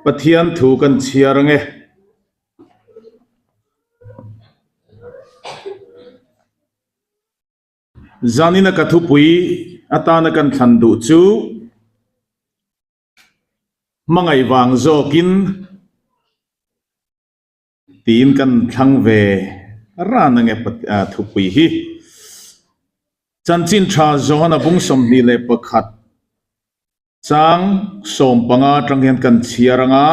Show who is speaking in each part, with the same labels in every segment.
Speaker 1: Pathian thu kan chhiar ange. Zanina ka thupui atana kan thlan duh chu hmangaih vang zawkin tiin kan thlang ve ran ange thupui hi. Chanchin tha Johana bung 21 Chang 15 atang hian kan chhiar anga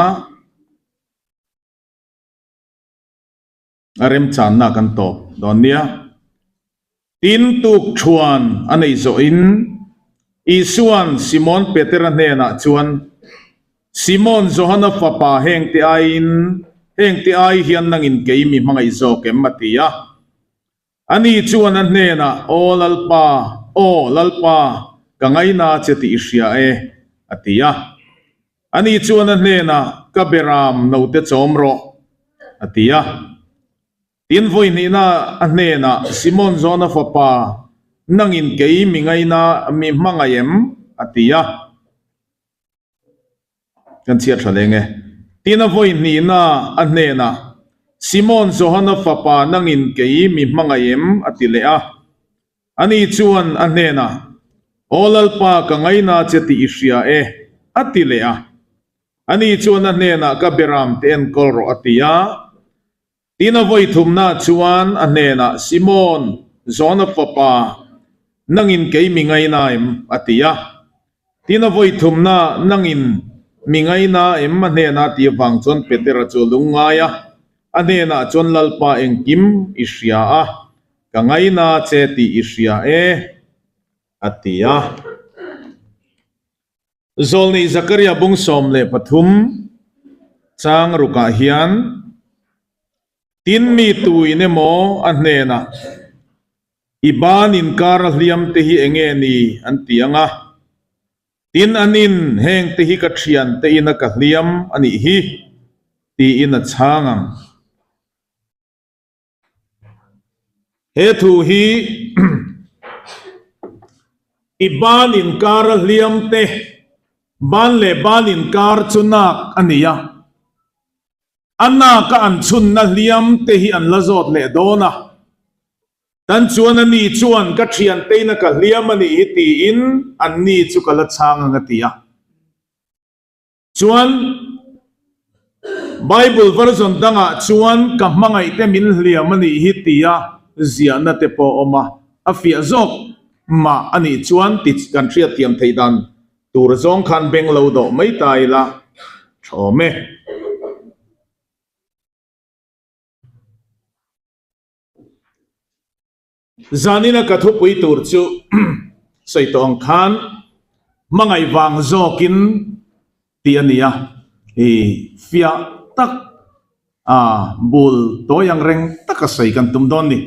Speaker 1: a remchanna kan tawp dawn nia. Tin, tuk thuan a nei zawhin Isua'n Simon Petera hnenah chuan, Simon, Johana fapa hengte aiin hengte ai hian nangin kei mi hmangaih zawk em? a ti a. Ani chuan a hnenah, Aw Lalpa, aw Lalpa, ka ngaina che tih i hria e, a ti a. Ani chuan a hnenah, Ka beram note chawm rawh, a ti a. Tin, vawi hnihna a hnenah, Simon Jona fapa, nangin kei mi ngaina mi hmangaih em? a ti a. Kan chhiat tha leng e. Tin a vawi hnihna a hnenah, Simon Johana fapa nangin kei mi hmangaih em? a ti leh a. Ani chuan a hnenah, Aw Lalpa ka ngaina che tih i hria e, a ti leh a. Ani chuan a hnenah, Ka beram te enkawl rawh a ti a. Tin a vawi thumna chuan a hnenah, Simon, Jona fapa, nangin kei mi ngaina em? a ti a. Tin a vawi thumna, Nangin mi ngaina em? a hnena ti avang chuan Petera chu a lungngai a. A hnenah chuan, Lalpa engkim i hria a, ka ngaina che tih i hria e, a ti a. Zawlni Zakaria bung 13 chang rukah hian tin mi tuin emaw a hnenah i ban inkar a hliam te hi enge ni an ti ang a, tin anin heng te hi ka thian te ina ka hliam a nih hi tiin a chhang ang. He thu hi i ban inkar a hliam te, ban leh ban inkar chu nak a ni a, a nak a an chhunna hliam te hi an la zawt leh dawn a, tan chuan a ni chuan ka thianteina ka hliam a nih hi tiin an ni chu ka la chhang ang a ti a. Chuan Bible version dangah chuan ka hmangaih te min hliam a nih hi tia ziahna te pawh a awm a, a fiah zawk mah a nih chuan ti kan hriatthiam theih dan tur zawng khan beng lo dawh mai ta ila tha awm e. Zanina ka thupui tur chu sawi tawh ang khan hmangaih vang zawkin tih a ni a, i fiah tak a bul tawi ang reng taka sawi kan tum dawn ni.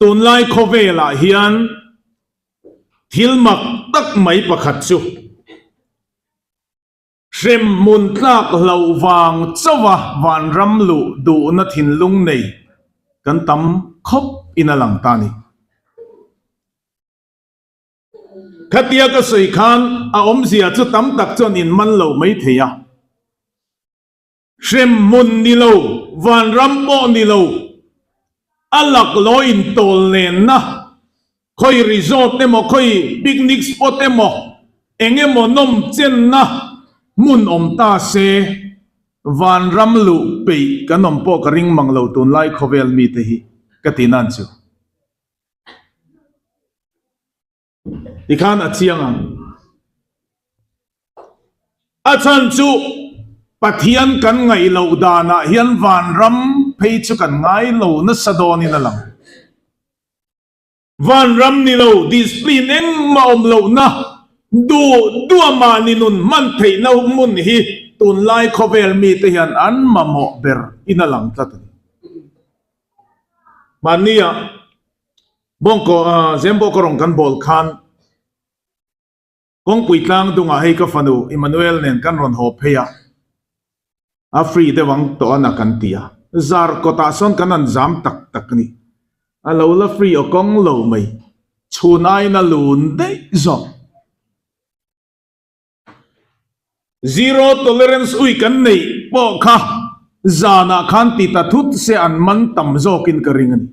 Speaker 1: Tunlai khawvelah hian thil mak tak mai pakhat chu. Hremhmun tlak hlauh vang chauha vanram luh duhna thinlung nei kan tam khawp in a lang ta ni. Khatia ka sawi khan a awmzia chu tam tak chuan in man lo mai thei a. Hremhmun ni lo, vanram pawh ni lo, a laklawh intawl nenna khawi resort emaw, khawi picnic spot emaw, eng emaw nawm chenna hmun awm ta se, vanram luh peih kan awm pawh ka ring mang lo tunlai khawvel mite hi ka ti nan chu. Tikhan a chiang ang. A chhan chu Pathian kan ngaih loh danah hian vanram phei chu kan ngai lo nasa dawnin a lang. Vanram ni lo, discipline engmah awm lohna, duh duah mahni nun hman theihna hmun hi tunlai khawvel mite hian an mamawh ber in a lang tlat a ni. Mahnia Bawngkaw Zembawk a rawn kan bawl khan kawngpui tlang dungah hei ka fanu Emmanuel nen kan rawn haw phei a, a free deuh ang tawh a na kan ti a, zar kawtah sawn kan han zam tak tak a ni. A lo la free aw kawng lo mai, chhun aiin a lun daih zawk. Zero tolerance ui kan neih pawh kha zanah khan ti ta thut se an man tam zawkin ka ring a ni.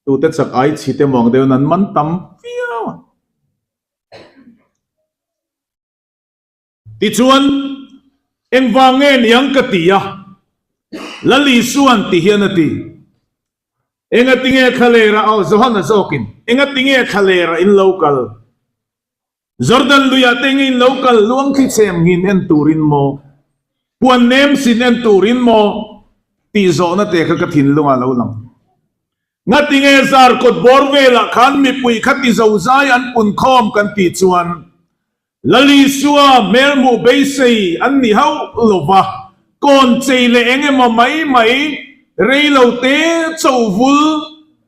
Speaker 1: Tute chak ai chhi te muang deuhin an man tam viau a. Tichuan, engvang nge niang ka ti a, Lal Isuan ti hian a ti. Engatinge thlalera, aw Johana zawkin, engatinge thlalera in lo kal? Jordan luiah te nge in lo kal luang thli chhem nghin en turin maw? Puan nem sin en turin maw? tih zawhna te kha ka thinlungah a lo lang. Ngatinge zarkawt bawr velah khan mipui kha ti zozai an pun khawm kan tih chuan Lal Isua hmelhmuh beisei an ni hauh lova, kawn chei leh eng emaw mai mai rei lo te chauhvul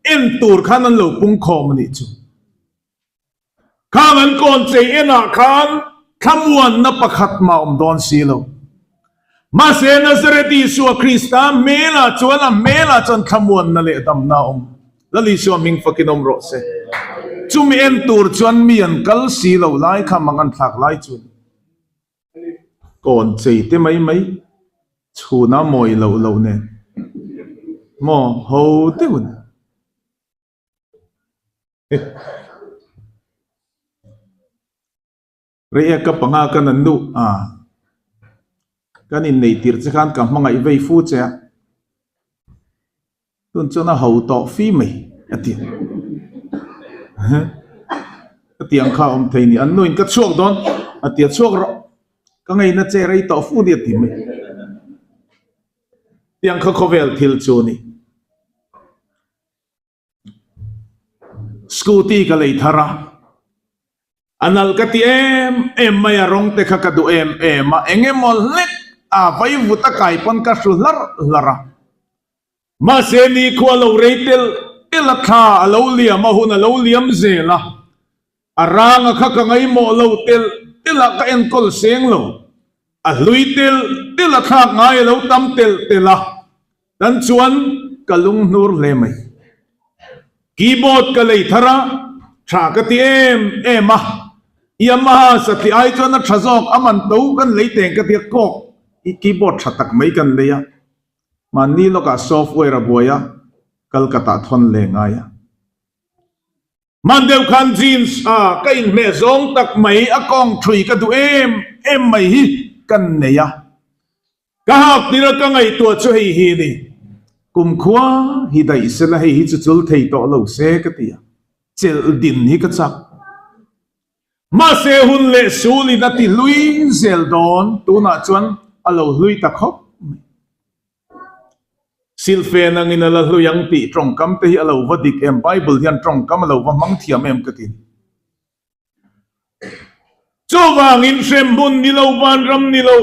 Speaker 1: en tur khan an lo pung khawm a nih chu. Khang an kawn chei enah khan thlamuanna pakhat mah awm dawn si lo. Mahse, Nazareth Isua Krista hmelah chuan a hmelah chuan thlamuanna leh damna a awm. Lal Isua hming fakin awm rawh se. Chumi en tur chuan mi an kal si lo lai kha mang an thlak lai chu a ni. Kawn chei te mai mai chhuna mawi loh loh nen maw ho deuh a ni. Rei ka panga ka nan nuh a, kan inneih tirh che khan ka hmangaih vei fu che a, tun chuan a ho tawh fi mai a ti. Ka ti ang kha a awm thei ni, an nuin ka chhuak dawn a ti a, chhuak rawh, ka ngeina che rei tawh fu ni a ti mai. Tiang kha khawvel thil chu a ni. Scooty ka lei thar a, a nalh ka ti em em mai a, rawng te kha ka duh em em a, eng emaw hlek a vaivut a kai pawn ka hru hlarh hlarh a. Mahse nikhua lo rei telh telh a, thla a lo liam a, hun a lo liam zel a, A ranga kha ka ngaihmawh lo telh telh a ka enkawl seng lo. A hlui telh telh a thlak ngai a lo tam telh telh a, tan chuan ka lung hnur hle mai. Keyboard ka lei thar a, tha ka ti em em a, Yamaha satli ai chuan a tha zawk a man to kan lei teng ka ti a, kawk i keyboard tha tak mai kan lei a, mahni lawkah software a buai a, Calcutta thawn leh ngai a. Hman deuh khan jeans a ka inhmeh zawng tak mai a kawng thui ka duh em em mai hi kan nei a. Ka hak tir a ka ngaihtuah chu hei hi ni. Kumkhua hi daih sela hei hi chu chul thei tawh lo se ka ti a, chelh din hi ka chak. Mahse hun leh sul in a ti hlui zel dawn, tunah chuan a lo hlui ta khawp mai. Silhfen angin a la hlui ang tih tawngkam te hi a lo va dik em? Bible hian tawngkam a lo va hmang thiam em ka ti. Chuvangin hremhmun ni lo, vanram ni lo,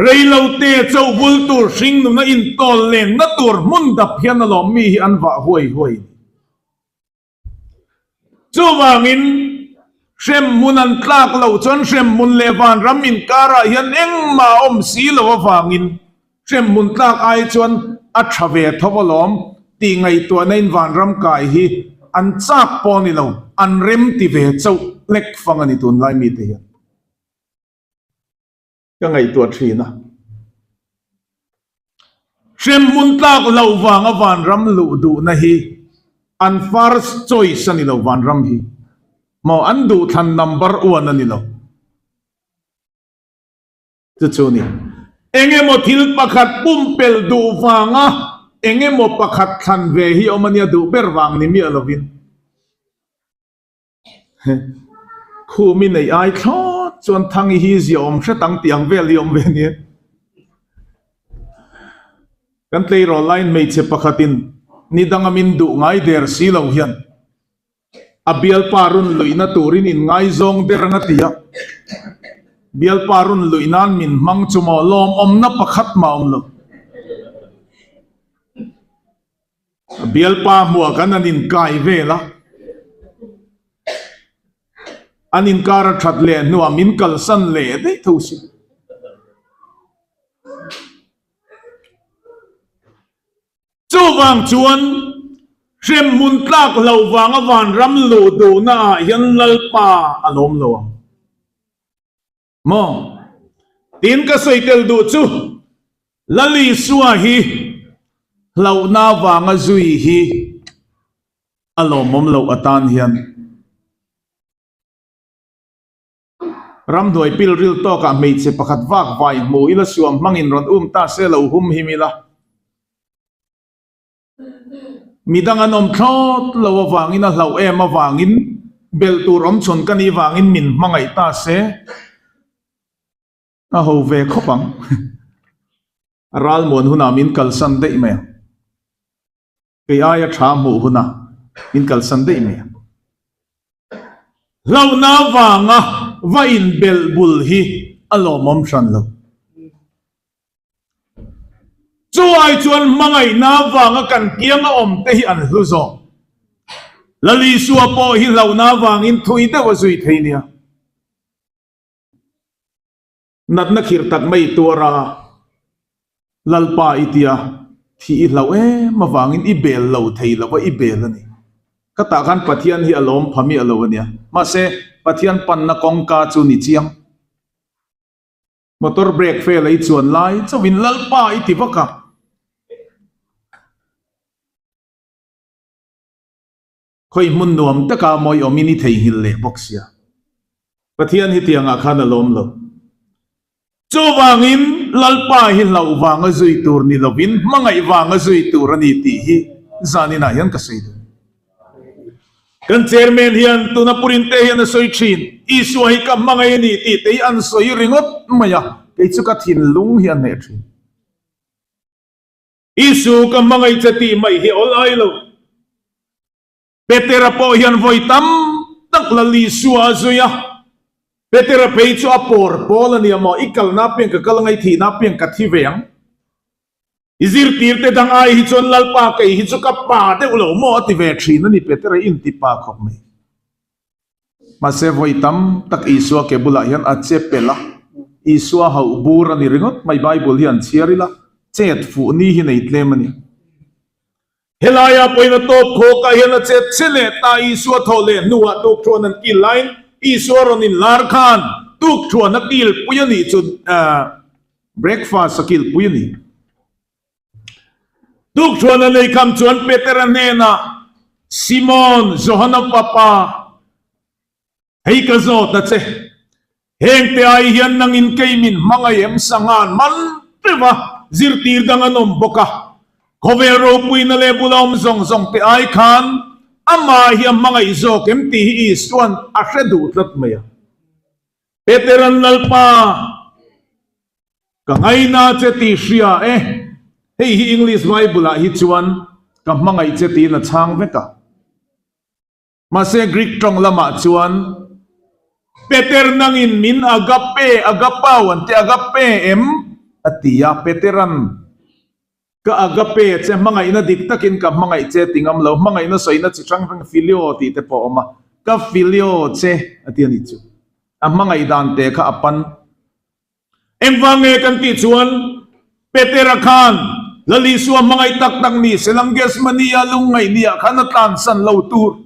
Speaker 1: reilo te chauh vul tur hring nuna intawl lenna tur hmun dap hian a lawm mi hi an vah huai huai ni. Chuvangin, hremhmun an tlak loh chuan hremhmun leh vanram inkarah hian engmah a awm si lo avangin hremhmun tlak ai chuan a tha ve tho alawm tih ngaihtuahna in vanram kai hi an chak pawh a ni lo, an rem ti ve chauh lek fang a ni tunlai mite hian. Ka ngaihtuah thin a. Hremhmun tlak loh vanga vanram luh duhna hi an first choice a ni lo vanram hi maw an duhthlan number one a ni lo. Chu chu ni. Eng emaw thil pakhat pumpelh duh vanga eng emaw pakhat thlan ve hi awm a nia duh ber vang ni miah lovin. Khum i neih ai thlawt chuan Thangi hi zia awm hret ang tih ang vel hi awm ve nia. Kan tleirawl laiin hmeichhe pakhatin ni danga min duh ngai der si lo hian a bialpa run luihna turin inngaizawng der ang a ti a. Bialpa run luih nan min hmang chu maw lawmawmna pakhat mah awm lo. A bialpa hmuah khan an inkai vel a, an inkar a that leh hnuah min kalsan leh daih tho si. Chuvang chuan hremhmun tlak lo vanga vanram luh duhna ah hian Lalpa a lawm lo ang. Maw? Tin ka sawi tel duh chu Lal Isua hi hlauhna avanga zui hi a lawmawm loh atan hian Ramhnuai pilril tawkah hmeichhe pakhat vak vai hmu ila suam hmangin rawn um ta se lo hum him ila. Midang an awm thlawt lo avangin a hlauh em avangin belh tur awm chhun ka nih vangin min hmangaih ta se a ho ve khawp ang. A ralmuan hunah min kalsan daih mai ang. Kei aia tha hmuh hunah min kalsan daih mai ang. Hlauhna avanga va inbelh bul hi a lawmawm hran lo. Chu ai chuan hmangaihna avanga kan kianga awm te hi an hlu zawk. Lal Isua pawh hi hlauhna avangin thui deuh a zui thei nia. Natna khirh tak mai tuar a, Lalpa i tia, thih i hlauh em avangin i bel lo thei lo va i bel a ni. Ka tah khan Pathian hi a lawm pha miah lo a nia. Mahse, Pathian panna kawngka chu ni chiang. Motor brake fail a i chuan lai chauhin Lalpa i ti vak a. Khawi hmun nuam taka mawi awmin i theihnghilh leh bawk sia. Pathian hi tiangah khan a lawm lo. Chuvangin Lalpa hi hlauh vanga zui tur ni lovin hmangaih vanga zui tur a ni tih hi zaninah hian ka sawi duh. Kan chairman hian tuna Purinte hian a sawi thin, Isua hi ka hmangaih a ni tih te hi an sawi ringawt mai a, kei chu ka thinlung hi a hneh thin. Isu ka hmangaih che tih mai hi awl ai lo. Petera pawh hian vawi tam tak Lal Isua a zui a. Petera phei chu a pawr pawl a nia maw, i kalna apiang ka kal angai thihna apiang ka thi ve ang. I zirtirte dang ai hi chuan Lalpa kei hi chu ka pa deuh lo maw a ti ve thin a ni Petera i inti pa khawp mai. Mahse vawi tam tak Isua ke bulah hian a che pel a, Isua hauh bur a ni ringawt mai Bible hi an chhiar ila, chet fuh ni hi nei tlem a ni. Helaia pawhin a tawp khawkah hian a chet che leh ta, Isua thawh leh hnuah tukthuan an kil laiin Isua rawn inlar khan tukthuan a kilpui a nih chu breakfast a kilpui a ni. Tukthuan a nei kham chuan Petera hnenah, Simon, Johana fapa, hei ka zawt a che. Hengte ai hian nangin kei min hmangaih em sanghan man teuh a, zirtir dang an awm bawk a. Khawvel ropuina leh bula awm zawng zawng te ai khan amah hi a hmangaih zawk em tih hi Isua'n a hre duh tlat mai a. Petera'n Lalpa, Ka ngaina che tih hria e. Hei hi English Bible ah hi chuan ka hmangaih che tiin a chhang vek a. Mahse Greek tawng lamah chuan Peter nangin min agape, agapau an ti agape em? a ti a. Petera'n ka agape che hmangaihna dik takin ka hmangaih che ti ngam lo, hmangaihna sawina chi hrang hrang phileo tih te pawh a awm a, ka phileo che a ti a nih chu. A hmangaih dan te kha a pan. Engvang nge kan tih chuan Petera khan Lal Isua hmangaih tak tak ni selang Gethsemane-a lungngaih niah khan a tlansan lo tur.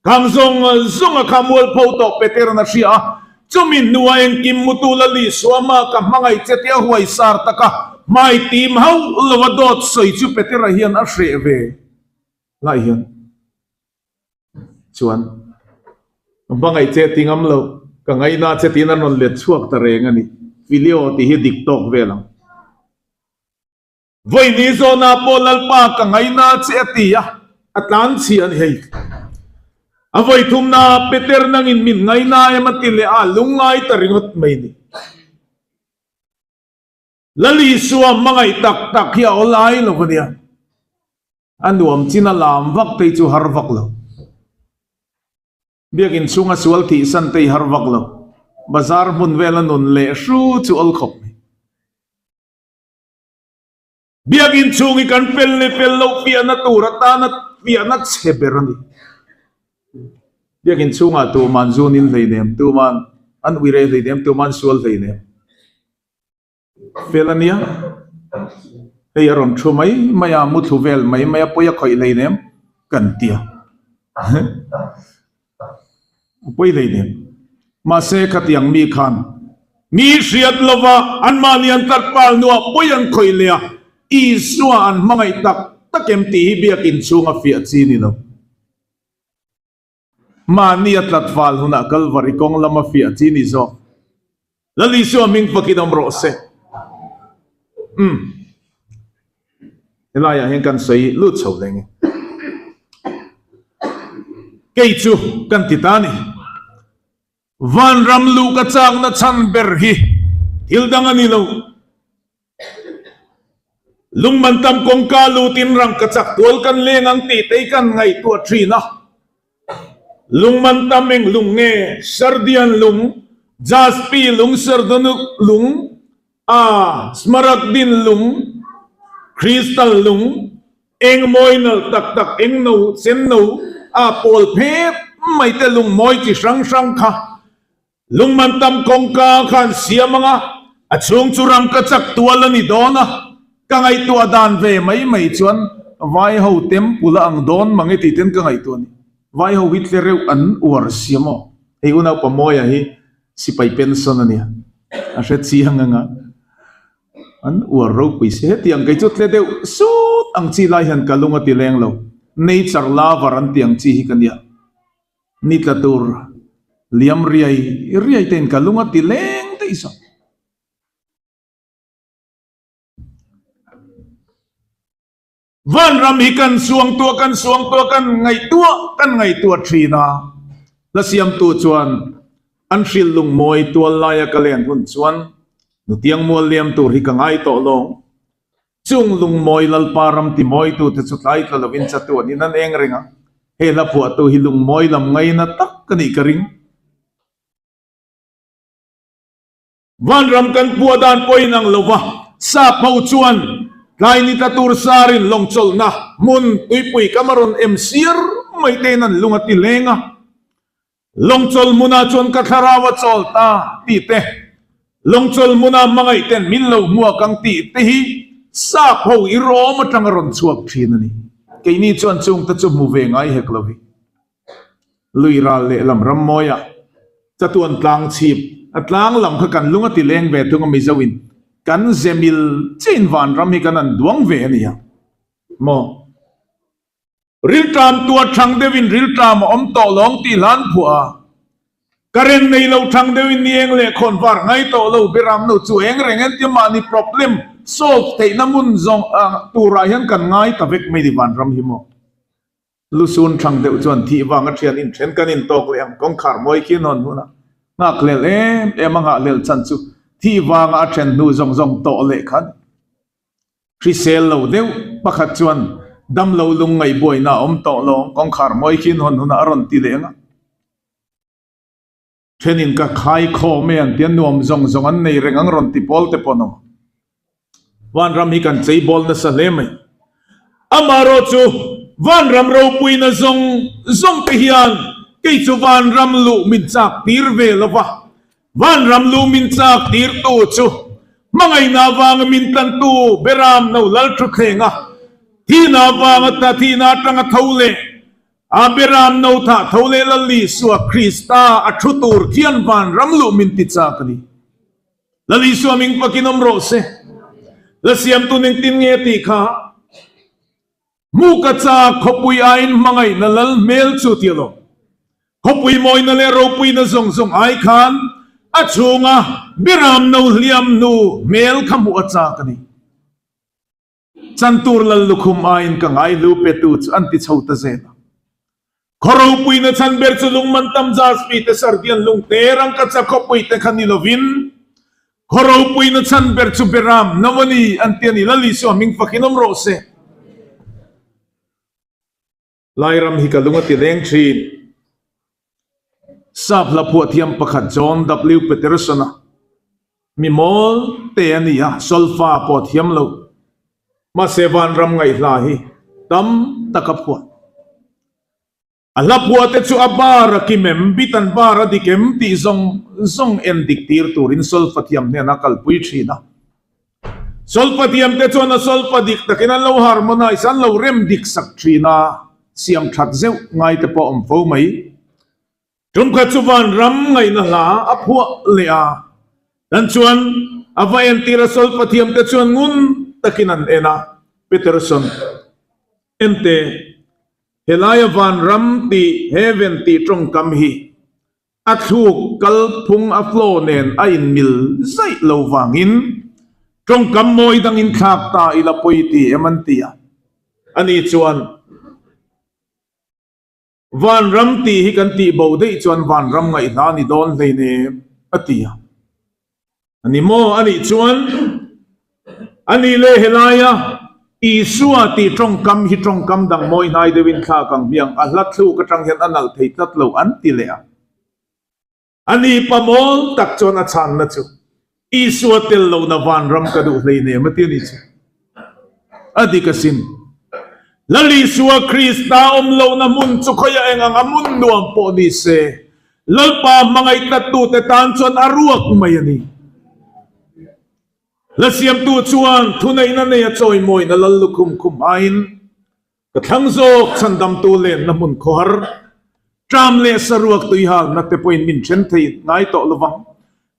Speaker 1: Khang zawng zawnga kha mualpho tawh Petera'n a hria a, chumi hnuah engkim mutu Lal Isua hma ka hmangaih che tia huai sar taka hmai tim hauh lova dawt sawi chu Petera hian a hreh ve lai hian. Chuan, Ka hmangaih che ti ngam lo, ka ngaihna che tiin an rawn let chhuak ta reng a ni. Filio tih hi dik tawk vel ang. Vawi ni zawna pawh Lalpa ka ngaihna che a ti a, a tlan chhi a ni hei. A vawi thumna Peter nangin min ngaihna em a ti leh a, lungngai ta ringawt mai ni. Lal Isua hmangaih tak tak hi a awl ai lo a nia. A nuam chin a lam vak te hi chu har vak lo. Biakin chhunga sual thih san te hi har vak lo. Bazar hmun vela nun leh hru chu awl khawp mai. Biakin chhung hi kan fel leh fel loh fiahna tur atana fiahna chhe ber a ni. Biakin chhungah tuman zun in hleinem, tuman an uire hleinem, tuman sual hleinem. Fel a nia, hei a rawn thu mai mai a, muthlu vel mai mai a, pawi a khawih hleinem kan ti a, a pawi hleinem. Mahse khatiang mi khan. Mi hriat lova anmahni an tlatpal hnuah pawi an khawih leh a, Isua an hmangaih tak tak em tih hi biakinn chhunga fiah chi ni lo. Mahni a tlatfal hunah Kalvari kawng lama fiah chi ni zawk. Lal Isua hming fakin awm rawh se. Umm. Helaiah hian kan sawi lut chho leng e. Kei chu kan ti ta a ni. Vanram luh ka chakna chhan ber hi thil dang a ni lo. Lungman tam kawngka lutin rangkachak tual kan leng ang tih te hi kan ngaihtuah thin a. Lungman tam eng lung nge? Sardian lung, Jaspi lung, Sardonyx lung, a Smaragdin lung, Crystal lung, Eng mawi nalh tak tak, eng no, sen no, a pawl phet mai te lung mawi chi hrang hrang kha lungman tam kawngka khan siam ang a, a chhung chu rangka chak tual a ni dawn a, ka ngaihtuah dan ve mai mai chuan vai ho temple a ang dawn mang e tih ten ka ngaihtuah a ni. Vai ho hi tle reuh an uar si a maw? Hei unaupa Mawia hi sipai pension a nia, a hre chiang ang a. An uar ropui si. Hetiang kei chu tle deuh sut ang chi lai hian ka lung a ti leng lo. Nature lover an ti ang chi hi ka nia. Ni tla tur liam riai riai te in ka lung a ti leng daih zawk. Vanram hi kan suangtuah kan suangtuah kan ngaihtuah kan ngaihtuah thin a, hla siamtu chuan an hrilh lungmawi tual laia ka len hun chuan nutiang mual liam tur hi ka ngai tawh lawng. Chung lungmawi Lalpa ram timawitute chu tlai tla lovin chatuanin an eng reng a, he hla phuahtu hi lungmawi lam ngaina tak ka nih ka ring. Vanram kan puah dan pawh inang lo va, sap ho chuan tlai ni tla tur sarin lawngchawlhna hmun tuipui kam a rawn em siar mai tein an lung a ti leng a. Lawngchawl hmunah chuan ka thlarau a chawl ta tih te, lawngchawl hmuna hmangaih ten min lo hmuak ang tih te hi sap ho i rawm atang a rawn chhuak thin a ni. Keini chuan chungte chu hmu ve ngai hek lo hi. Lui ral lehlam rammawiah chatuan tlang chhip a tlang lam kha kan lung a ti leng ve thung a Mizo in kan ze mil chiin vanram hi kan an duang ve a nia maw. Rilṭam tuah ṭhang deuhin rilṭam a awm tawh lawng tih hlan phuah a, current nei lo ṭhang deuhin ni eng leh khawn var ngai tawh lo beram no chu eng reng entia mahni problem solve theihna hmun zawng turah hian kan ngai ta vek mai ni vanram hi maw. Lusun thang deuh chuan thih vang a thian in then kan in tawk leh ang kawngkhar mawi khi an hawn hun a, nghak hlel em em a nghah hlel chan chu thih vanga a then hnu zawng zawng tawh leh khan hrisel lo deuh pakhat chuan damlo lung ngaih buaina a awm tawh lo ang kawngkhar mawi khi an hawn hunah a rawn ti leh ang a. Thenin ka khai khawm e an ti a, nuam zawng zawng an nei reng ang rawn ti pawl te pawh an awm. Vanram hi kan chei bawl nasa hle mai. Amaherawh chu vanram ropuina zawng zawng te hian kei chu vanram luh min chak tir ve lo va, vanram luh min chak tir tu chu hmangaihna avanga min tlantu Beram no Lalthuthleng a, thihna avanga ta thihna atanga tho leh A Beram no thah tho leh Lal Isua Krista a thu tur khian van ram luh min ti chak a ni. Lal Isua ming pakin awm rawh se. La siamtu ning tin nge tih kha hmu ka chak khawpui aiin hmangaihna Lal hmel chu ti alawm. Khawpui mawina leh ropuina zawng zawng ai khan a chhunga Beram no hliam hnu hmel kha hmuh a chak a ni. Chan tur lal lukhum aiin ka ngaihlu petu chu an ti chho ta zel a. Khaw ropuina chhan ber chu lungman tam Jaspi te Sardian lungte rangkachak khawpui te kha ni lovin khaw ropuina chhan ber chu Beram no a ni an ti a ni. Lal Isua hming fakin awm rawh se. Lairam hi ka lung a ti leng thin. Sap hla phuah thiam pakhat John W. Peterson-a mi mawl te a ni a, solfa pawh a thiam lo. Mahse vanram ngaihhla hi tam tak a phuah. A hla phuah te chu a bar a kim em, bit an bar a dik em tih zawng zawng en dik tir turin solfa thiam hnenah a kalpui thin a. Solfa thiamte chuan a solfa dik takin an lo harmonize, an lo rem dik sak thin a, siam that zeuh ngai te pawh a awm fo mai. Tumkhat chu vanram ngaihna hla a phuah leh a. Dan chuan a va entir a solfa thiamte chuan ngun takin an en a, Peterson, Ente, helaia vanram tih, heaven tih tawngkam hi a thluk kalphung a flow nen a inmil zaih lo vangin tawngkam mawi dangin thlak ta ila pawi ti em an ti a. Ani chuan Vanram tih hi kan tih bo daih chuan vanram ngaihhla ni dawn hleinem a ti a. A ni maw? A nih chuan a nih leh helaia Isua tih tawngkam hi tawngkam dang mawi hnai deuhin thlak ang hmiang a hla thluk atang hian a nalh thei tlat lo an ti leh a. A ni pamawl tak chuan a chhanna chu Isua tel lohna vanram ka duh hleinem a ti a nih chu. A dik asin. Lal Isua Krista awm lohna hmun chu khawiah eng ang a hmun nuam pawh ni se, Lalpa hmangaih tlattute tan chuan a ruak mai a ni. Hla siamtu chuan thuneihna nei a chawimawina Lal lukhum khum aiin ka thlang zawk chhandamtu lenna hmun khawhar, ṭam leh saruak tuihalna te pawhin min ṭhen thei ngai tawh lovang.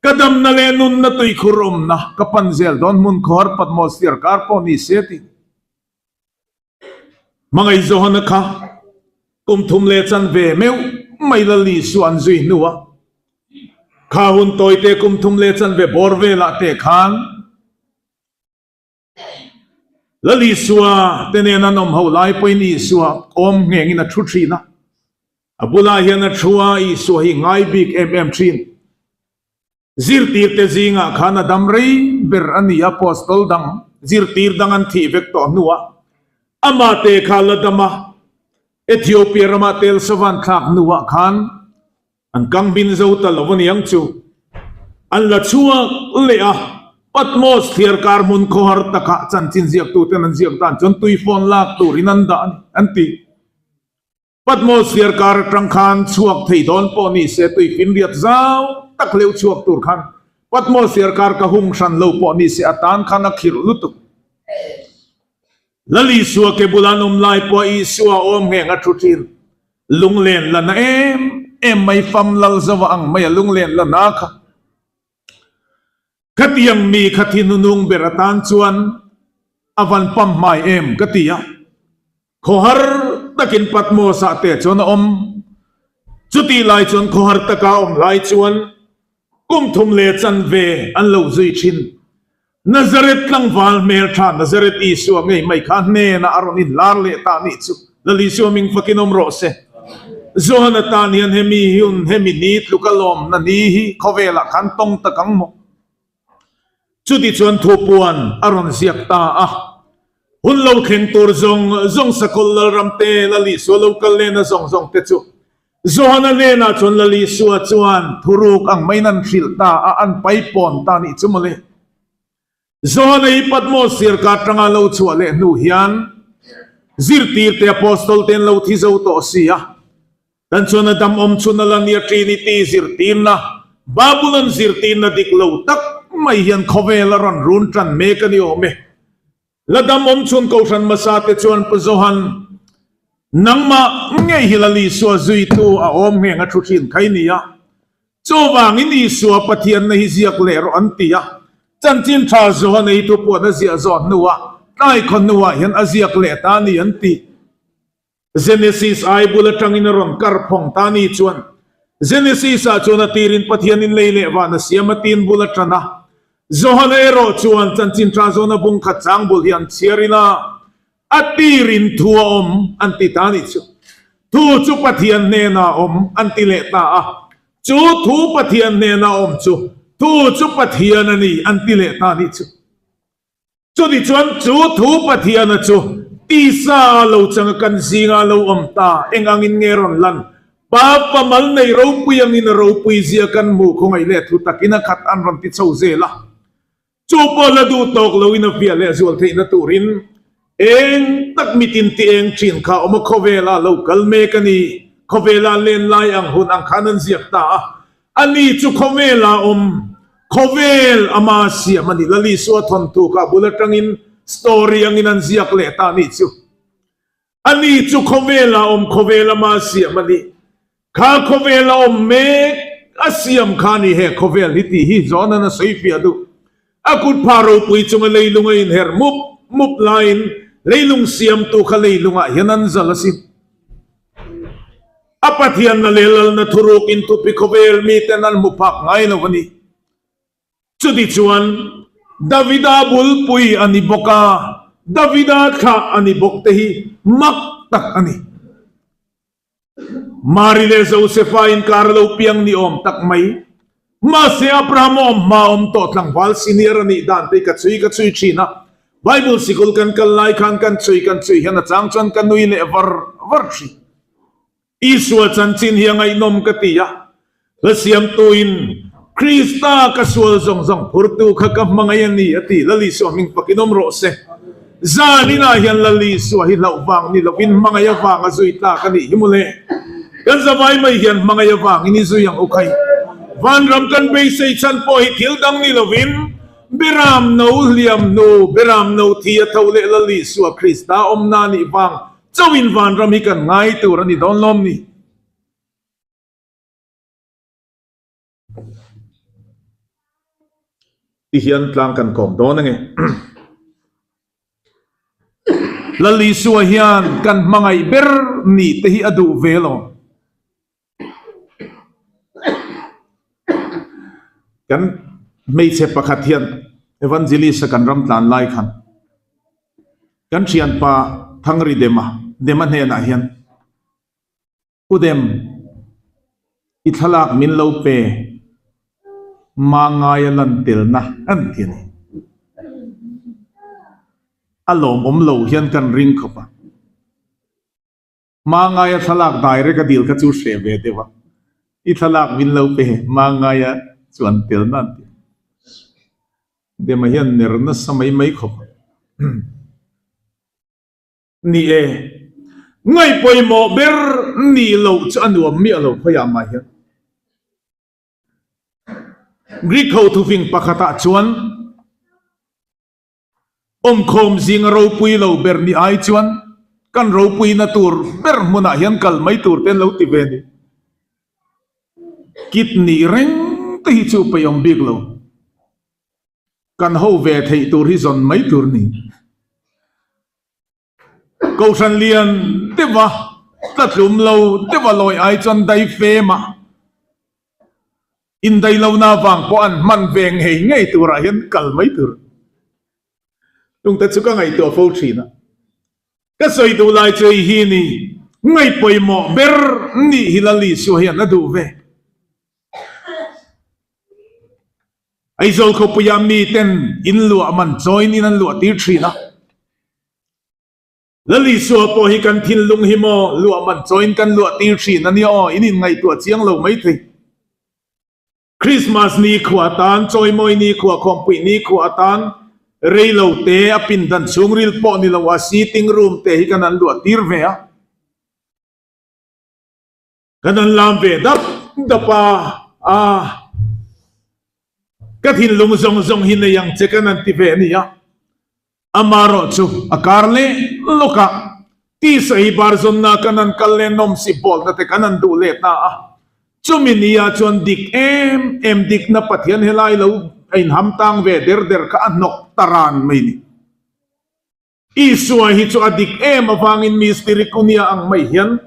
Speaker 1: Ka damna leh nunna tuikhur awmna ka pan zel dawn hmun khawhar Patmos thliarkar pawh ni se tih. Hmangaih Johana kha kum thum leh chan ve meuh mai Lal Isua an zui hnu a, kha hun tawite kum thum leh chan ve bawr velah te khan Lal Isua te nen an awm ho lai pawhin Isua awm nghengin a thu thin a, a bulah hian a thu a, Isua hi ngai bik em em thin. Zirtirte zingah khan a dam rei ber a ni, Apostol dang zirtir dang an thih vek tawh hnuah amah te kha la dam a, Ethiopia ramah tel savan thlak hnuah khan an kang bin zo ta lo a niang chu. An la chhuak leh a, Patmos thliarkar hmun khawhar takah chanchin ziaktuten an ziak dan chuan tuifawn lak turin an dah a ni, an ti. Patmos thliarkar atang khan chhuak thei dawn pawh ni se tuifinriat zau tak hleuh chhuak tur khan Patmos thliarkar ka hung hran lo pawh ni se a tan khan a khirh lutuk. Lal Isua ke bula an awm lai pawh Isua awm ngheng a thu thin. Lunglen la na em em mai fam lal zova ang mai a lunglen la na kha. Khatiang mi kha thi hnunung ber atan chuan a van pam hmai em ka ti a. Khawhar takin Patmos ah te chuan a awm. Chutih lai chuan khawhar taka a awm lai chuan kum thum leh chanve an lo zui thin. Nazareth tlangval hmeltha Nazareth Isua ngei mai kha hnenah a rawn inlar leh ta nih chu Lal Isua ming fakin awm rawh se. Johana tan hian hemi hun hemi ni tluk a lawmna ni hi khawvelah khan tawng tak ang maw? Chutichuan thupuan a rawn ziak ta a, hun lo thleng tur zawng zawng Sakawlh Lalram te, Lal Isua lo kal lehna zawng zawng te chu Johana hnenah chuan Lal Isua chuan thuruk ang maiin an hrilh ta a, an paipawn ta nih chu mawle. Johana hi Patmos thliarkar atanga lo chhuah leh hnu hian zirtirte Apostol te an lo thi zo tawh si a, dan chuan a dam awm chhun a la nia Trinity zirtirna, Babylon zirtirna dik lo tak mai hian khawvel a rawn run tan mek a ni awm e. La dam awm chhun Kohhran hmasa te chuan Pu Johan, nangmah ngei hi Lal Isua zuitu a awm ngheng a thu thin khai ni a, chuvangin Isua Pathianna hi ziak leh rawh an ti a, chanchin tha Johan ei thu puan a ziah zawh hnuah tlai khaw hnuah hian a ziak leh ta a ni an ti. Genesis ai bul atangin a rawn kar phawng ta ni chuan Genesis ah chuan a tirin Pathianin lei leh van a siam a tin bul a tan a. Johana erawh chuan chanchin tha zawna bung khat chang bul hi an chhiar ila a tirin thu a awm an ti ta ni chu. Thu chu Pathian hnena awm an ti leh ta a. Chu thu Pathian hnena awm chu thu chu Pathian a ni an ti leh ta ni chu. Chutichuan chu thu Pathiana chu tisa a lo chang a kan zinga a lo awm ta, eng angin nge rawn lan? Pa pamal nei ropui angin a ropui zia kan hmuh khawngaih leh thu takin a khat an rawn ti chho zel a. Chu pawh la duh tawk loin a fiah leh zual theihna turin eng tak mitin ti eng thin kha awm a khawvela lo kal mek a ni. Khawvela len lai ang hun ang khan an ziak ta a. Ani chu khawvela awm, khawvel ama siam a ni. Lal Isua thawnthu kha bul atangin story angin an ziak leh ta a nih chu. Ani chu khawvela awm, khawvel ama siam a ni. Kha khawvela awm mek. a siam kha a ni he khawvel hi tih hi John-a'n a sawi fiah duh. A kut phah ropui chunga leilung a inher mup mup laiin leilung siamtu kha leilungah hian an zal a sin. A Pathianna leh Lalna thuruk inthupi khawvel miten an hmu phak ngai lo a ni. Chutichuan, Davida bulpui a ni bawk a, Davida thlah a ni bawk te hi mak tak a ni. Mari leh Josefa inkar a lo piang ni awm tak mai. Mahse, Abraham awm hma awm tawh tlangval senior a nih dan te hi ka chhui ka chhui thin a. Bible sikul kan kal lai khan kan chhui kan chhui hian a chang chuan ka nui leh var var thin. Isua chanchin hi a ngaihnawm ka ti a, hla siamtuin Krista ka sual zawng zawng phurtu kha ka hmangaih a ni a ti. Lal Isua hming fakin awm rawh se. Zan inah hian Lal Isua hi hlauh vang ni lovin hmangaih avang a zui tlak a nih hi mawle. Kan zavai mai hian hmangaih avangin i zui ang u khai. Vanram kan beisei chhan pawh hi thil dang ni lovin Beram no hliam hnu, Beram no thi a tho leh Lal Isua Krista awmna nih vang Chauhin vanram hi kan ngai tur a ni dawn lawm ni? Ti hian tlang kan kawm dawn ange. Lal Isua hian kan hmangaih ber nih te hi a duh ve lo. Kan hmeichhe pakhat hian Evangelist a kan ram tlan lai khan kan thianpa Thangri Dema, Dema hnenah hian U Dem, i thlalak min lo pe mangaia lan telna an ti a ni. A lawmawm lo hian kan ring khawp a. Mangaia thlalak direct a dil kha chu hreh ve deuh a, i thlalak min lo pe Mangaia chuan tel nan ti. Dema hian ner nasa mai mai khawp a. Ni e, ngaihpawimawh ber nih loh chu a nuam miah lo khawiah mah hian. Greek ho thufing pakhatah chuan, Awmkhawm zinga ropui lo ber ni ai chuan kan ropuina tur ber hmunah hian kal mai tur te an lo ti ve ni. Kit nih reng te hi chu peih awm bik lo. Kan ho ve theih tur hi zawn mai tur ni. Kohhran lian deuha tlatlum lo deuha lawi ai chuan dai fem a, indai lohna avang pawh an hman ve ngei ngei turah hian kal mai tur. Tungte chu ka ngaihtuah fo thin a, ka sawi duh lai chu hei hi ni, ngaihpawimawh ber nih hi Lal Isua hian a duh ve. Aizawl khawpuia miten in luah man chawiin in an luah tir thin a. Lal Isua pawh hi kan thinlung hi maw luah man chawiin kan luah tir thin a nia aw, in inngaihtuah chiang lo mai thei. Christmas ni khua atan, chawimawi ni khua, khawmpui ni khua atan rei lo te a pindan chhungril pawh ni lo a sitting room te hi kan an luah tir ve a. Kan an lam ve dap dap a, a ka thinlung zawng zawng hi nei ang che kan an ti ve a ni a. Amarawh chu a kar leh lawk a, tisa hi bar zawnna kan an kal leh nawmsip bawlna te kan an duh leh ta a. Chumi nia chuan dik em em dikna Pathian helai lo a inham tang ve der der kha a hnawk ta ran mai ni. Isua hi chu a dik em avangin mistiri kunia ang mai hian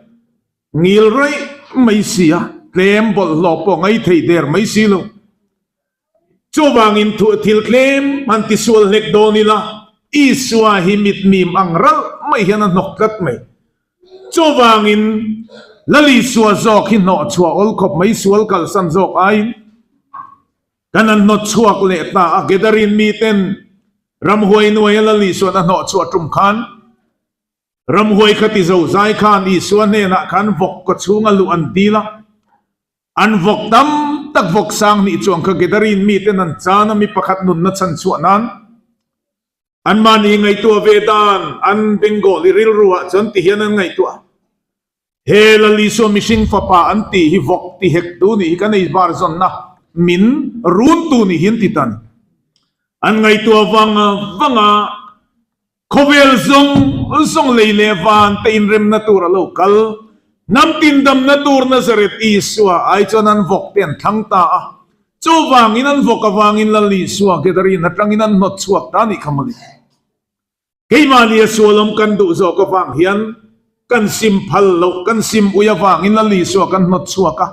Speaker 1: ngil raih mai si a, tlem bawlhhlawh pawh ngai thei der mai si lo. Chuvangin thil tlem han tisual hlek dawn ila, Isua hi mitmim ang ralh mai hian a hnawk tlat mai. Chuvangin Lal Isua zawk hi hnawh chhuah awl khawp mai sual kalsan zawk aiin kan han hnawt chhuak leh ta a, Gedarin miten Ramhuai nuaia Lal Isua'n a hnawh chhuah tum khan, Ramhuai kha ti zo zai khan Isua hnenah khan vawk kaw chhunga luh an dil a. An vawk tam tak vawk sang nih chuang kha Gedarin miten an chan a mi pakhat nunna chhan chhuah nan anmahni ngaihtuah ve dan an Bengali rilru ah chuan ti hian an ngaihtuah. He Lal Isua mihring fapa an tih hi vawk ti hek tu nih hi kan ei bar zawnna min run tu nih hi an ti ta ni. An ngaihtuah vang vang a, khawvel zawng zawng lei leh van te inremna tur a lo kal. Hnam tindamna tur Nazareth Isua ai chuan an vawk te an thlang ta a, chuvangin an vawk avangin Lal Isua Gadarene atangin an hnawt chhuak ta a nih kha mawle. Keimahni a sualawm kan duh zawk avang hian kan sim phal loh, kan sim ui avangin Lal Isua kan hnawt chhuak a.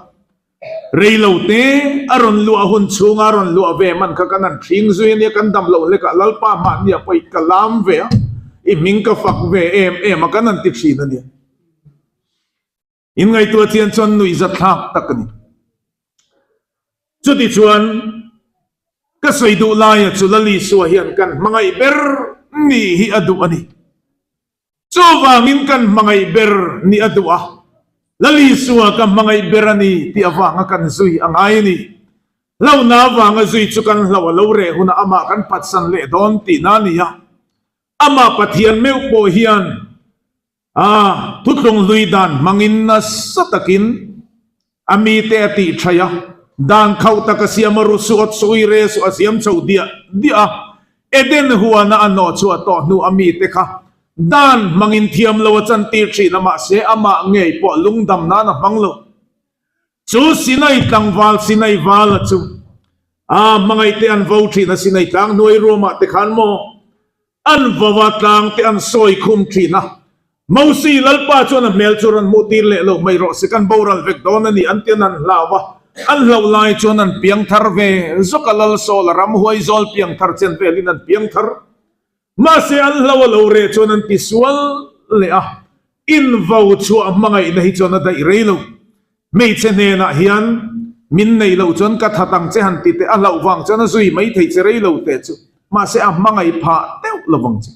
Speaker 1: Rei lo te a rawn luah hun chhunga a rawn luah ve man kha kan han thing zui a nia, kan dam loh hlekah Lalpa mahnia pawh ka lam ve a, i hming ka fak ve em em a kan han ti thin a nia. In ngaihtuah chian chuan nuihza thlak tak a ni. Chutichuan, ka sawi duh laia chu Lal Isua hian kan hmangaih ber nih hi a duh a ni. Chuvangin kan hmangaih ber nih a duh a, Lal Isua ka hmangaih ber a ni tih avanga kan zui a ngai a ni. Hlauhna avanga zui chu kan hlauh a lo reh hunah amah kan phatsan leh dawn tihna a ni a. Amah Pathian meuh pawh hian A thutlung hlui dan hmangin nasa takin a mite a tih thaih a, dan khauh tak a siam a, rusuat suh ui re suh a siam chho diah diah a. Eden huana a nawh chhuah tawh hnu a mite kha dan hmangin thiam lo a chantir thin a, mahse amah ngei pawh lungdam nan a hmang lo. Chu Sinai tlangval Sinai vala chu a hmangaihte an vo thin a, Sinai tlang hnuai ruamah te khan maw an vo a, tlang te an sawi khum thin a. Mosi Lalpa chuan a hmel chu rawn hmuh tir leh lo mai rawh se, kan boral vek dawn a ni an tian an hlau a, an hlauh lai chuan an piang thar ve zawk a, Lalsawla ramhuai zawl piang thar chen velin an piang thar. Mahse an hlo a lo reh chuan an ti sual leh a, invo chhuah hmangaihna hi chuan a daih rei lo. Hmeichhe hnenah hian min neih loh chuan ka that ang che han ti teh, a hlauh vang chuan a zui mai thei che rei lo teh chu, mahse a hmangaih phah deuh lo vang che.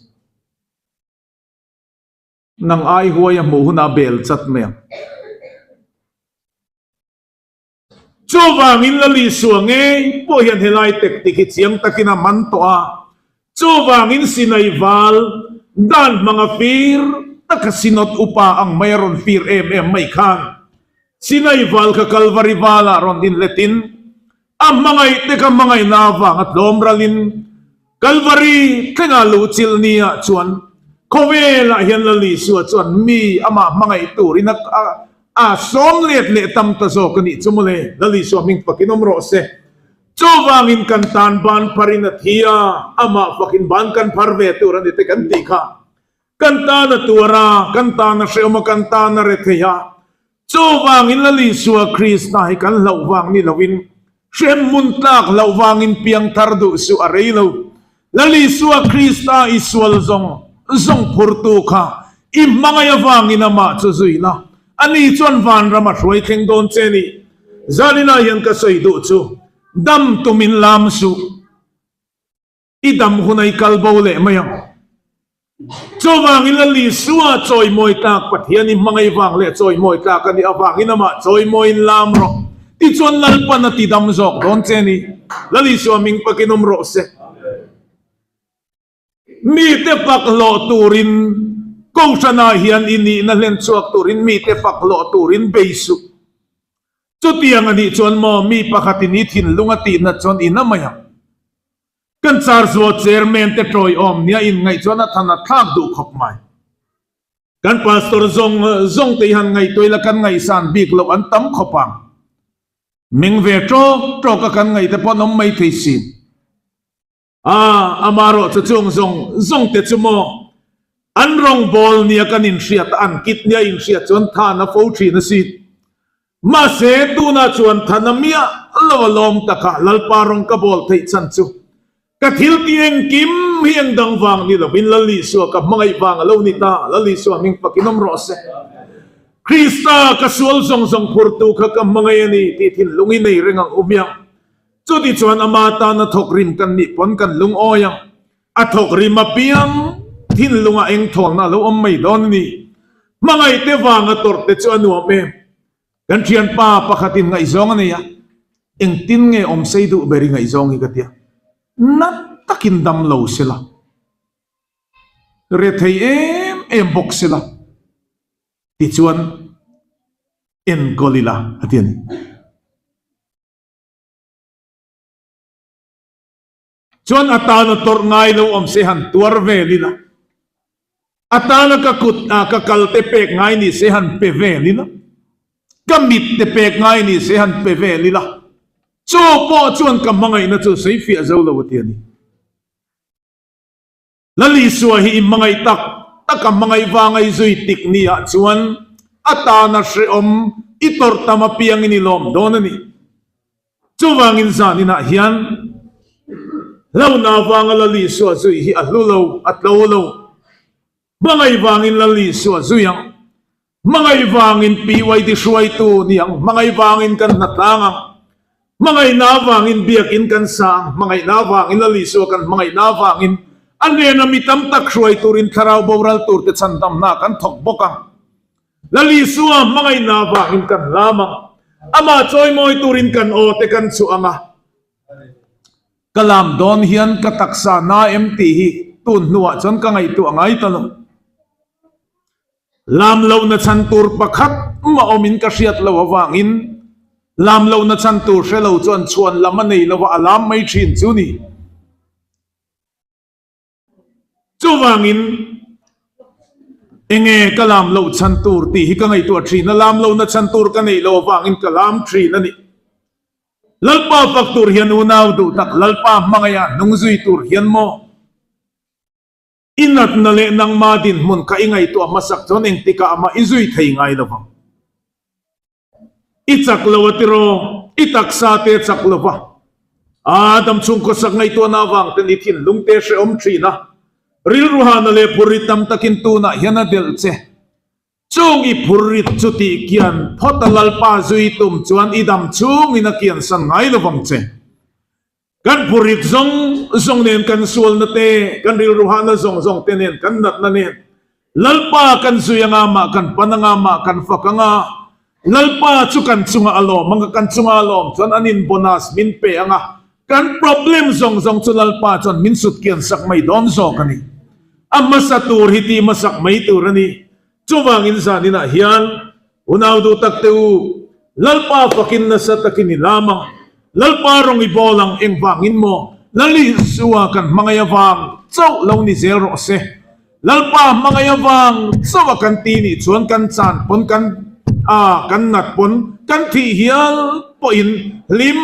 Speaker 1: Nang ai huai a hmuh hunah bel chat mai ang. Chuvangin Lal Isua ngei pawh hian helai tactic hi chiang takin a man tawh a, chuvangin Sinai val dan hmanga fir taka Synod upa ang mai a rawn fir em em mai khan Sinai val kha Kalvari valah rawn inletin a hmangaih te kha hmangaihna avanga tlawm ralin Kalvari thlengah luhchilh niah chuan khawvelah hian Lal Isua chuan mi amah hmangaih turin a a sawm let leh tam ta zawk a nih chu mawle. Lal Isua hming fakin awm rawh se. Chuvangin kan tan ban pharin a thi a, amah fakin ban kan phar ve tur a ni te kan tih kha. Kan tan a tuar a, kan tan a hrehawm a, kan tan a rethei a. Chuvangin Lal Isua Krista hi kan hlauh vang ni loin hrem hmun tlak hlauh vangin piang thar duh suh a rei lo. Lal Isua Krista i sual zawng zawng phurtu kha i hmangaih avangin amah chu zui la, ani chuan vanram a hruai thleng dawn che ni. Zaninah hian ka sawi duh chu dam tumin lam suh. I dam hun a i kal bo leh mai ang. Chuvangin Lal Isua chawimawi tlak Pathian i hmangaih vang leh chawimawi tlak a nih avangin amah chawimawiin lam rawh. Tichuan Lalpan a ti dam zawk dawn che ni. Lal Isua hming pakin awm rawh se. Mite fak hlawh turin Kohhranah hian i nihna hlen chhuak turin mite fak hlawh turin bei suh. Chutiang a nih chuan maw mi pakhatin i thinlung a tihnat chuan i na mai ang. Kan Charzuo Chairman te tawiawm nia inngaih chuan a than a thlak duh khawp mai. Kan Pastor zawng zawng te hi han ngaihtuah ila kan ngaihsan bik loh an tam khawp ang. Meng ve tawk tawk a kan ngaih te pawh an awm mai thei sin. A, amarawh chu chung zawng zawng te chu maw an rawngbawl nia kan inhriat a, an kit nia inhriat chuan than a fo thin a sin. Mahse, tunah chuan than a miah lo a lawm takah Lalpa rawng ka bawl theih chhan chu ka thil ti engkim hi eng dang vang ni lovin Lal Isua ka hmangaih vang a lo ni ta. Lal Isua hming fakin awm rawh se. Krista ka sual zawng zawng phurtu kha ka hmangaih a ni tih thinlung i nei reng ang u hmiang. Chutichuan ama tana thawk rim kan nih pawn kan lungawi ang. A thawk rim apiang thinlungah eng thawlna a lo awm mai dawn a ni. Hmangaihte vanga tawrhte chu a nuam em? Kan thianpa pakhatin ngaihzawng a nei a, engtin nge awm sei duh ber i ngaihzawng hi ka tia. Na takin dam lo sela, rethei em em bawk sela tichuan enkawl ila a ti a ni. Chuan a tana tawrh ngai lo awm se han tuar vel ila, a tana ka kut ah ka kal te pek ngai ni se han pe vel ila. Ka mit te pek ngai ni se han pe vel ila, chu pawh chuan ka hmangaihna chu sawi fiah zo lo a ti a ni. Lal Isua hi i hmangaih tak tak a hmangaih vanga i zui tik ni ah chuan a tana hrehawm i tawrh tam apiangin i lawm dawn a ni. Chuvangin zaninah hian hlauhna avanga Lal Isua zui hi a hlu lo, a tlo lo. Hmangaih vangin Lal Isua zui ang. Hmangaih vangin PYD hruaitu ni ang. Hmangaih vangin kan hnatlang ang. Hmangaihna avangin biakin kan sa ang. Hmangaihna avangin Lal Isua kan hmangaihna avangin a hnena mi tam tak hruai turin thlarau boral turte chhandamna kan thawk bawk ang. Lal Isua hmangaihna avangin kan lam ang. Amah chawimawi turin kan aw te kan chhuah ang a. Ka lam dawn hian ka taksa na em tih hi tun hnuah chuan ka ngaihtuah ngai ta lo. Lam lohna chhan tur pakhat mah awmin ka hriat loh avangin lam lohna chhan tur hre lo chuan chhuan lam a nei lova a lam mai thin chu ni. Chuvangin enge ka lam loh chhan tur tih hi ka ngaihtuah thin a, lam lohna chhan tur ka neih loh avangin ka lam thin a ni. Lalpa fak tur hian unau duh tak Lalpa hmangaiha hnung zui tur hian maw? I natna leh nangma dinhmun kha i ngaihtuah hmasak chuan engtikah amah i zui thei ngai lo vang. I chak lo a tiraw? I taksa te chak lo va. A damchhung khawsak ngaihtuahna avang ten i thinlung te hrehawm thin a. Rilru hana leh phurrit tam takin tunah hian a delh che. Chung i phurrit chu tih kian phawt a Lalpa zui tum chuan i damchhungin a kiansan ngai lo vang che. Kan phurrit zawng zawng nen kan sualna te, kan rilru hahna zawng zawng te nen kan natna nen Lalpa kan zui anga mah kan pan anga mah kan fak anga Lalpa chu kan chungah a lawm anga kan chunga a lawm chuan an in bonus min pe anga kan problem zawng zawng chu Lalpa chuan min sut kian sak mai dawn zawk a ni. A hmasa tur hi tih hmasak mai tur a ni. Chuvangin zaninah hian unau duh tak te u, Lalpa fakin nasa takin i lam ang, Lalpa rawng i bawl ang, engvangin maw Lal Isua kan hmangaih avang chauh lo ni zel rawh se. Lalpa hmangaih avang chauh a kan ti nih chuan kan chan pawn kan a kan nat pawn kan thih hial pawhin hlim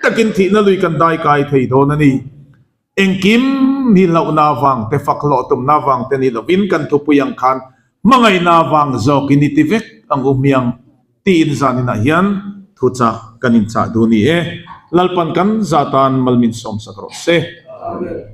Speaker 1: takin thihna lui kan daikai thei dawn a ni. Engkim hi hlauhna avang te, fak hlawh tumna avang te ni lovin kan thupui ang khan hmangaihna avang zawkin i ti vek ang u hmiang tiin zaninah hian thuchah kan inchah duh ni e. Lalpan kan zah tan mal min sawmsak rawh se.
Speaker 2: Amen.